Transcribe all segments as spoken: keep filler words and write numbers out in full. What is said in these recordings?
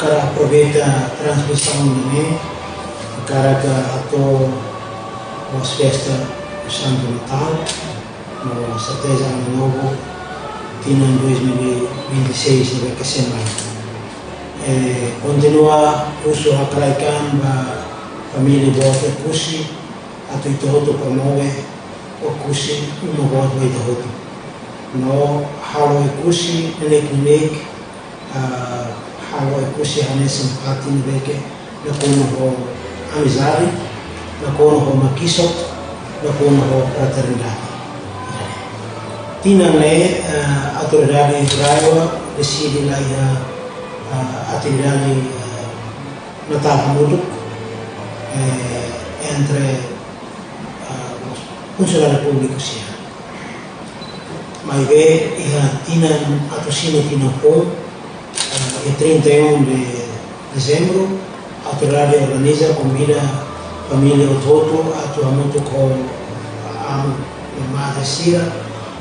Para aproveita transmisaun ne'e, hakarak hato'o boas festas Santu Natál, no serteza Ano Novo, tinan dois mil e vinte e seis ne'ebé ke sei mai. Eh, kontinua husu hakraik an ba família boot Oekusi, atu ita hotu promove Oekusi uma boot ba ita hotu. No halo Oekusi neineik-neineik, ah, halo Oekusi hanesan fatin ne'ebé ke nakonu ho amizade, nakonu ho makisok, nakonu ho fraternidade. Tinan ne'e, ah, autoridade RAEOA deside la iha, ah, atividade, ah, Natál hamutuk, eh, entre, ah, funsionáriu públiku sira. Maibé iha tinan atu simu tinan foun, ah, iha trinta e um de dezembro, autoridade organiza, konvida família hotu-hotu atu hamutuk ho amu no madre sira,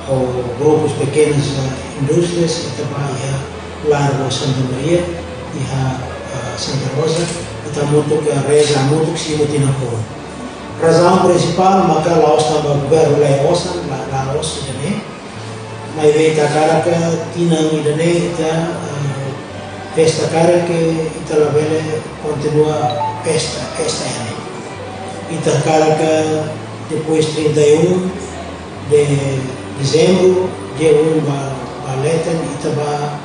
ho grupus pekenas, ah, indústrias, ita bá iha Largu Santa Maria, iha, ah, Santa Rosa, ita hamutuk, ah, reza hamutuk simu tinan foun. Razaun prinsipál maka la'ós tanba governu la iha osan, la, la'ós ida-ne'e. Maibé ita hakarak tinan ida-ne'e ita, eh, festa karik ita labele kontinua festa, festa ne'e. Ita hakarak depois trinta e um de dezembro, dia um ba, ba leten, ita bá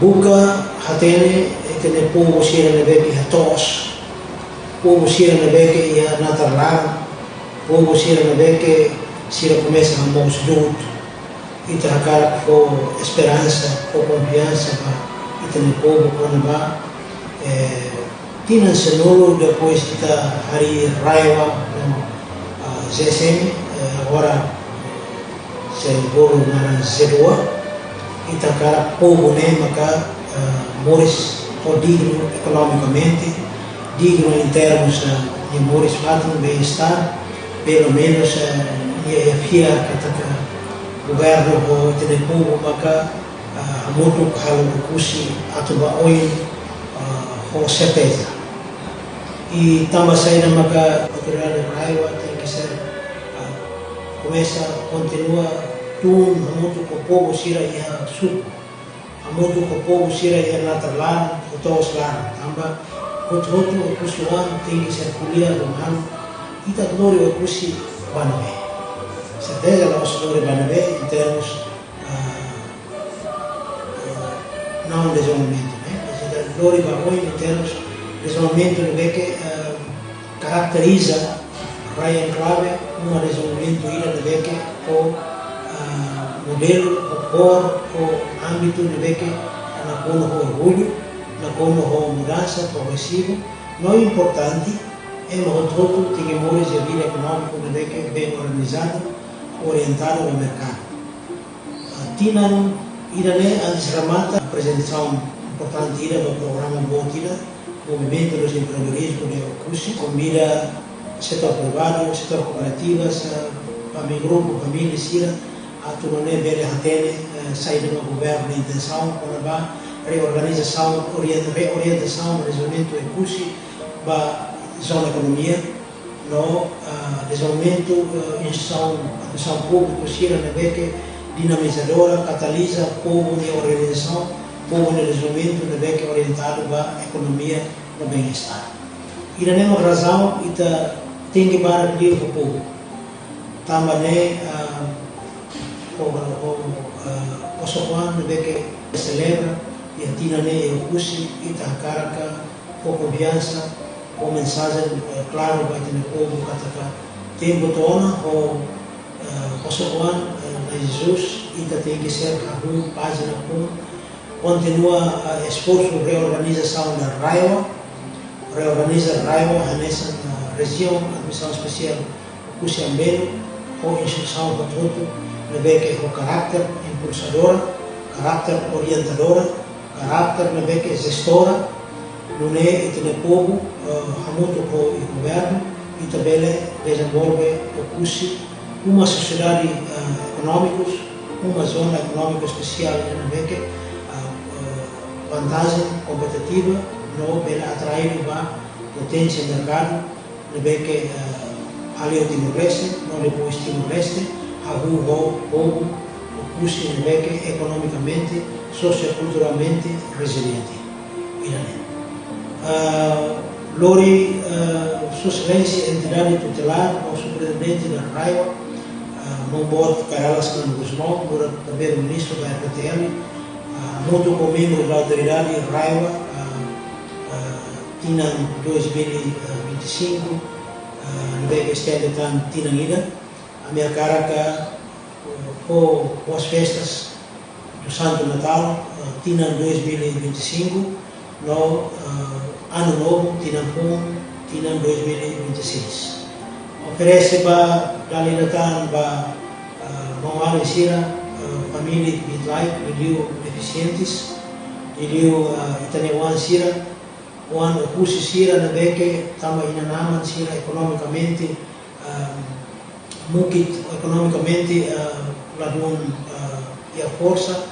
buka hatene ita-nia povu sira ne'ebé ke iha to'os, povu sira ne'ebé ke iha natar laran, povu sira ne'ebé ke sira komesa hamoos du'ut. Ita hakarak fó esperansa, fó konfiansa ba ita-nia povu kona-ba, eh, tinan sanulu depois ita harii RAEOA no, ah, Z S M, eh, agora sei bolu naran Z dua, ita hakarak povu ne'e maka, eh, moris ho dignu ekonomikamente, dignu em termos, eh, de moris fatin, bem-estar, pelumenus, eh, nia, nia fiar katak governu ho ita-nia povu maka, eh, hamutuk halo Oekusi atu ba oin, eh, ho serteza. I tanba saida maka autoridade RAEOA tenke ser, ah, komesa kontinua tun hamutuk ho povu sira iha suku, hamutuk ho povu sira iha natar laran, ho to'os laran, tanba hotu-hotu Oekusi-oan tenke ser ko'alia ho manu, ita lori Oekusi ba ne'ebé. Serteza la'ós lori ba ne'ebé em termos, ah, eh, não dezenvolvimentu, ne'e? Ita lori ba oin em termos dezenvolvimentu ne'ebé ke, eh, karakteriza rai enklave, uma dezenvolvimentu ida ne'ebé ke ho, eh, modelu, ho kór, ho ámbitu ne'ebé ke nakonu ho orgullu, nakonu ho mudansa progresivu, no importante, ema hotu-hotu tenke moris iha vida ekonómiku ne'ebé ke bem organizadu, orientadu ba merkadu. Ah, tinan ida-ne'e antes remata, aprezentasaun importante ida ba programa boot ida, Movimento dos Empreendedorismo de Oekusi, konvida setór privadu, setór kooperativas, ah, família, grupu família sira, atu nune'e bele hatene, eh, saida mak governu nia intensaun kona-ba reorganizasaun, orien-, reorientasaun, dezenvolvimentu Oekusi ba zona ekonomia, no, ah, dezenvolvimentu, eh, instituisaun, atuasaun públiku sira ne'ebé ke dinamizadora, kataliza povu nia organizasaun, povu nia dezenvolvimentu ne'ebé ke orientadu ba ekonomia no bem-estar. Ida-ne'e mak razaun ita tenke barak liu ho povu. Tanba ne'e, ah, ho, ho, ah, Oekusi-oan ne'ebé ke selebra iha tinan ne'e Oekusi, ita hakarak fó konfiansa, fó mensajen, eh, klaru ba ita-nia povu katak tempu to'o ona ho, eh, Oekusi-oan, eh, Na'i Jesus, ita tenke ser hahú pájina foun, kontinua, eh, esforsu reorganizasaun da RAEOA, reorganiza RAEOA hanesan, eh, Rejiaun Administrasaun Espesiál Oekusi Ambenu, ho instituisaun hotu-hotu ne'ebé ke ho karakter impulsadora, karakter orientadora, karakter ne'ebé ke jestora, nune'e ita-nia povu, eh, hamutuk ho governu, ita bele dezenvolve Oekusi, uma sosiedade, eh, ekonómikus, uma zona ekonómika espesiál ne'ebé ke, eh, eh, vantajen kompetitiva, no bele atraiu ba potensiál merkadu ne'ebé ke, eh, alin Timor-Leste, no depois Timor-Leste, hahú ho povu Oekusi ne'ebé ke ekonomikamente, sosiokulturalmente reziliente. Ida-ne'e. Ah, lori, ah, Sua Exelénsia entidade tutelár, no Superintendente da RAEOA, ah, Maun Boot Kay Rala Xanana Gusmão, nu'udar Primeiru-Ministru da R D T L, ah, hamutuk ho membru da autoridade RAEOA, ah, ah, tinan dois mil e vinte e cinco, ah, ne'ebé ke estende tan tinan ida, ami hakarak, ah, fó boas festas do Santo Natal, ah, tinan dois mil e vinte e cinco, no, ah, Ano Novo, tinan foun, tinan dois mil e vinte e seis. Oferese ba dala ida tan ba, ah, maun-alin sira, ah, família Midlife, liuliu defisientes, liuliu, ah, ita-nia oan sira, oan Oekusi sira ne'ebé ke tanba inan-aman sira ekonomikamente, ah, mukit ekonomikamente, ah, ladún, ah, iha forsa,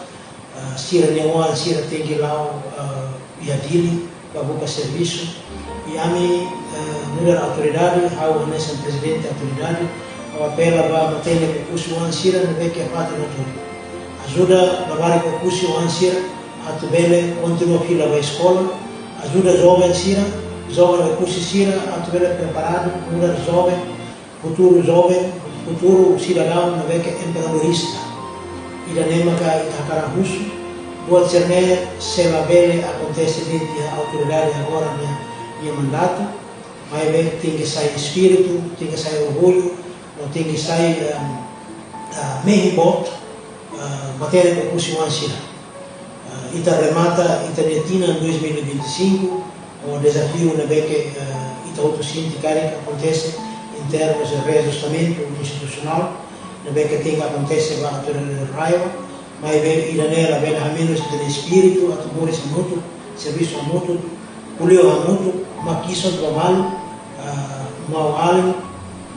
ah, sira-nia oan sira tenke la'o, ah, iha Dili ba buka servisu. I ami, ah, nu'udar autoridade, ha'u hanesan prezidente autoridade, ha'u apela ba matenek Oekusi oan sira ne'ebé ke fatin hotu. Ajuda labarik Oekusi oan sira atu bele kontinua fila ba eskola, ajuda joven sira, joven Oekusi sira atu bele preparadu, nu'udar joven, futuru joven, futuru sidadaun ne'ebé ke empreendedorista. Ida-ne'e maka ita hakarak husu, buat sira-ne'e sei labele akontese de'it iha autoridade agora nia, nia mandatu, maibé tenke sai espíritu, tenke sai orgullu, no tenke sai, em, ah, mehi boot, ah, matenek Oekusi oan sira. Ah, ita remata ita-nia tinan dois mil e vinte e cinco, ho dezafiu ne'ebé ke, ah, ita hotu sente karik akontese em termos de reajustamentu institusionál, ne'ebé ke tenke akontese ba autoridade RAEOA, maibé ida-ne'e labele hamenus ita-nia espíritu atu moris hamutuk, servisu hamutuk, ko'alia hamutuk, maksoda ba malu, ah, maun-alin,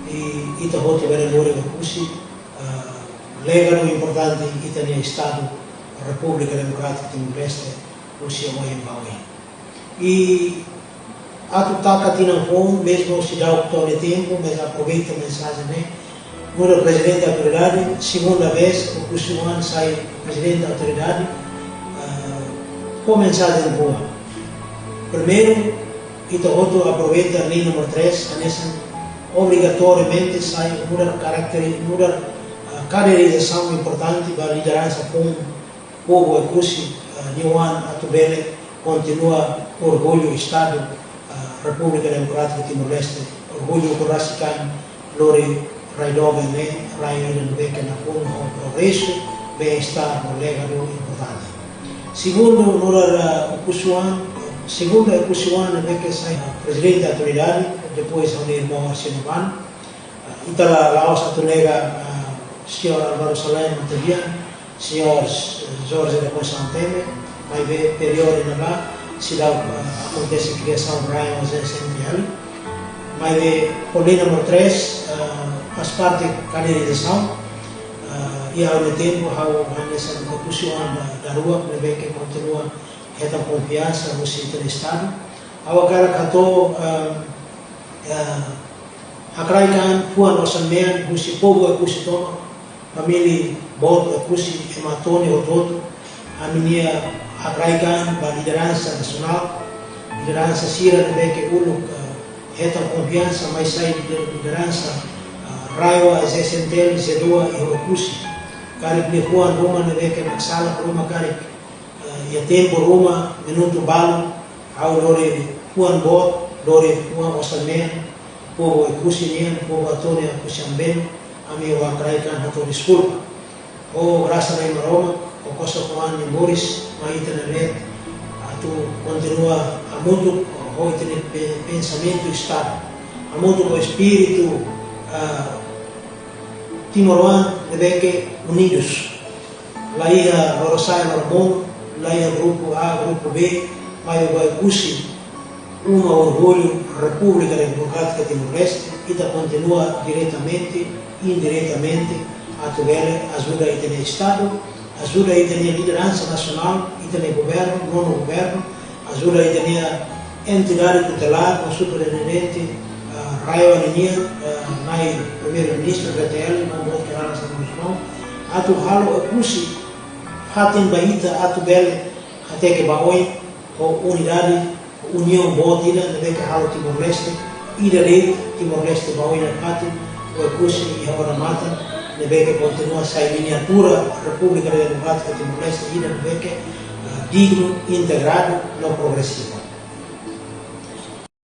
i ita hotu bele lori Oekusi, ah, legadu importante ita-nia Estadu Repúblika Demokrátika Timor-Leste, husi ohin ba oin. I atu taka tinan foun, mezmu seidauk to'o iha tempu, mas aproveita mensajen ne'e, nu'udar prezidente autoridade, segunda vez Oekusi oan sai prezidente autoridade, ah, ho mensajen rua. Primeiru, ita hotu aproveita lei númeru três, hanesan obrigatoriamente sai nu'udar karakter, nu'udar, ah, kaderizasaun importante ba lideransa foun povu Oekusi, ah, nia oan atu bele kontinua orgullu Estadu, ah, Repúblika Demokrátika Timor-Leste, orgullu ukun rasik an lori rai doben ne'e, rai ida ne'ebé ke nakonu ho progresu, bem-estar no legadu importante. Segundu, nu'udar, ah, Oekusi oan, segundu Oekusi oan ne'ebé ke sai prezidente autoridade, depois ha'u-nia irmaun Arsénio Bano, ah, ita la, la'ós atu nega, ah, señór Álvaro Salem Matebian, señór Jorge da Conceição Temer, maibé períodu ne'ebá seidauk, ah, akontese kriasaun RAEOA ZEESM-TL. Maibé ho lei númeru três, ah, faz parte kaderizasaun, ah, i ao mesmo tempo ha'u hanesan Oekusi oan da, daruak ne'ebé ke kontinua hetan konfiansa husi ita-nia Estadu. Ha'u hakarak hato'o, ah, ah, hakraik an fuan osan-mean husi povu Oekusi tomak, família boot Oekusi, ema Tony hotu-hotu, ami-nia hakraik an ba lideransa nasionál, lideransa sira ne'ebé ke uluk, eh, hetan konfiansa mai sai lider-, lideransa, eh, RAEOA, ZEESM-TL, ZEEDOA iha Oekusi. Karik nia fuan ruma ne'ebé ke mak sala ruma karik, eh, iha tempu ruma, minutu balu, ha'u lori fuan boot, lori fuan osan-mean, povu Oekusi nian, povu Atoni Oekusi Ambeno, ami hakraik an hato'o deskulpa. Ho grasa Nai Maromak, ho kosok-oan nia moris, mai ita-nia leet, atu kontinua hamutuk, ho ita-nia pe-, pensamentu Estadu. Hamutuk ho espíritu, ah, timoroan ne'ebé ke unidus. La iha lorosa'e loromonu, la iha grupu A, grupu B, maibé Oekusi, uma orgullu Repúblika Demokrátika Timor-Leste, ita kontinua diretamente, indiretamente, atu bele ajuda ita-nia Estadu, ajuda ita-nia lideransa nasionál, ita-nia governu, nonu governu, ajuda ita-nia entidade tutelar no superintendente, ah, RAEOA nian, ah, Na'i Primeiru-Ministru R D T L, Maun Boot Kay Rala Xanana Gusmão, atu halo Oekusi fatin ba ita atu bele hateke ba oin ho unidade, uniaun boot ida ne'ebé ke halo Timor-Leste ida de'it, Timor-Leste ba oin nafatin, Oekusi iha odamatan ne'ebé ke kontinua sai miniatura Repúblika Demokrátika Timor-Leste ida ne'ebé ke, ah, dignu, integradu no progresivu.